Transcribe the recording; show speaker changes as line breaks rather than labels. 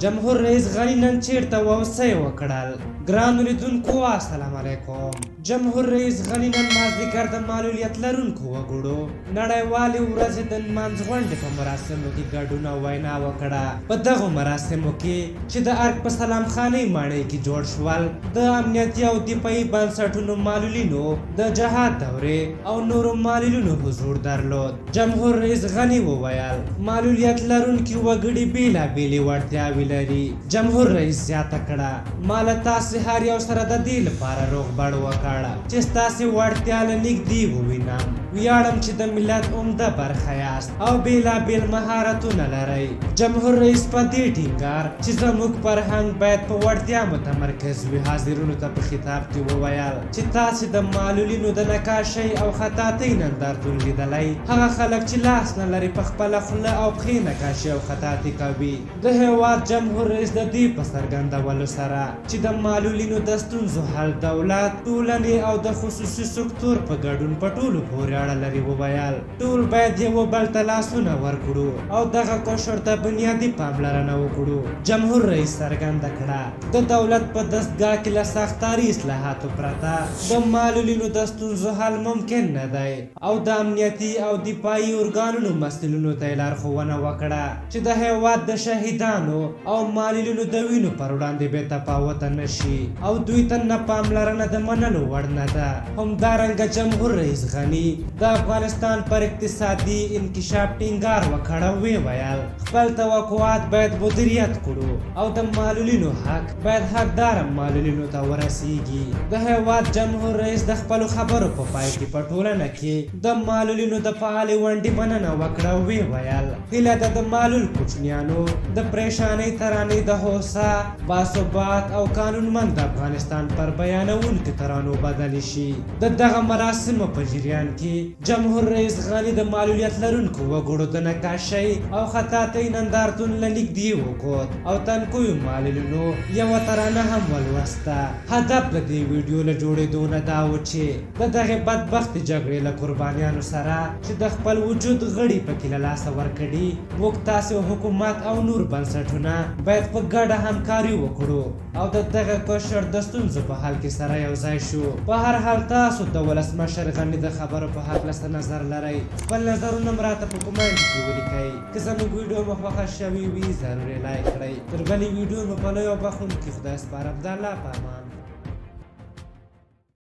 جمهور رئیس غني نن چیرته و او څه یې وکړل؟ ګرانو لیدونکو السلام علیکم. جمهور رئیس غني نن مازدیګر د معلولیت لرونکو وګړو نړیوالې ورځې د نمانځغونډې په مراسمو کې ګډون او وینا وکړه. په دغو مراسمو کې چې د ارګ په سلام خانۍ ماڼۍ کې جوړ شول، د امنیتي او دفاعي بنسټونو معلولینو، د جهاد دورې او نورو معلولینو حضور درلود. جمهور رئیس غني وویل، معلولیت لرونکي وګړي بېلابېلې وړتیاوې لري. جمهور رئیس زیاته کړه، ما له تاسې هر یو سره د دې لپاره روغبړ وکړ چې ستاسې وړتیا له نږدې ووینم. ویاړم چې د ملت عمده برخه یاست او بېلابېل مهارتونه لرئ. جمهور رئیس په دې ټینګار چې زموږ فرهنګ باید په وړتیا متمرکز وي حاضرینو ته په خطاب کې وویل، چې تاسې د معلولینو د نقاشۍ او خطاطۍ نندارتون لیدلی، هغه خلک چې لاس نه لري په خپله خوله او پښې نقاشي او خطاطي کوي. د هېواد جمهور رئیس د دې په څرګندولو سره چې د معلولینو د ستونزو حل دولت، ټولنې او د خصوصي سکتور په ګډون په ټولو پورې اړه لري وویل، ټول باید یوه بل ته لاسونه ورکړو او دغه قشر ته بنیادي پاملرنه وکړو. جمهور رئیس څرګنده کړه، د دولت په دستګاه کې له ساختاري اصلاحاتو پرته د معلولینو د ستونزو حل ممکن نه دی او د امنیتي او دفاعي ارګانونو مسؤلینو ته یې لارښوونه وکړه چې د هېواد د شهیدانو او معلولینو د وینو پر وړاندې بې تفاوته نه شي او دوی ته نه پاملرنه د منلو وړ نه ده. همدارنګه جمهور رئیس غني د افغانستان پر اقتصادي انکشاف ټینګار وکړ او ویې ویل، خپل توقعات باید مدیریت کړو او د معلولینو حق باید حقداره معلولینو ته ورسیږي. د هیواد جمهور رئیس د خپلو خبرو په پای کې په ټولنه کې د معلولینو د فعالې ونډې مننه وکړه او ویې ویل، هیله ده د معلول کوچنیانو د پریشانۍ ترانې د هوسا، باثبات او قانونمند افغانستان پر بیانوونکو ترانو بدلې شي. د دغه مراسمو په جریان کې جمهور رئیس غني د معلولیت لرونکو وګړو د نقاشۍ او خطاطۍ نندارتون له نږدې وکوت او تنکیو معلولینو یوه ترانه هم ولوسته. هدف د دې ویډیو له جوړېدو نه دا و چې د دغې بدبختې جګړې له قربانیانو سره چې د خپل وجود غړي پکې له لاسه ورکړي، موږ تاسې او حکومت او نور بنسټونه باید په ګډه همکاري وکړو او د دغه قشر د ستونزو په حل کې سره یو ځای شو. په هر حال تاسو د ولسمشر غني د خبرو په هکله څه نظر لرئ؟ خپل نظرونه هم راته په کومنټ کې ولیکئ. که زموږ ویډیو مو خوښه شوې وي ضرور یې لایک کړئ. تر بلې ویډیو مو په لوی او بخښونکي خدای سپارم. د الله په امان.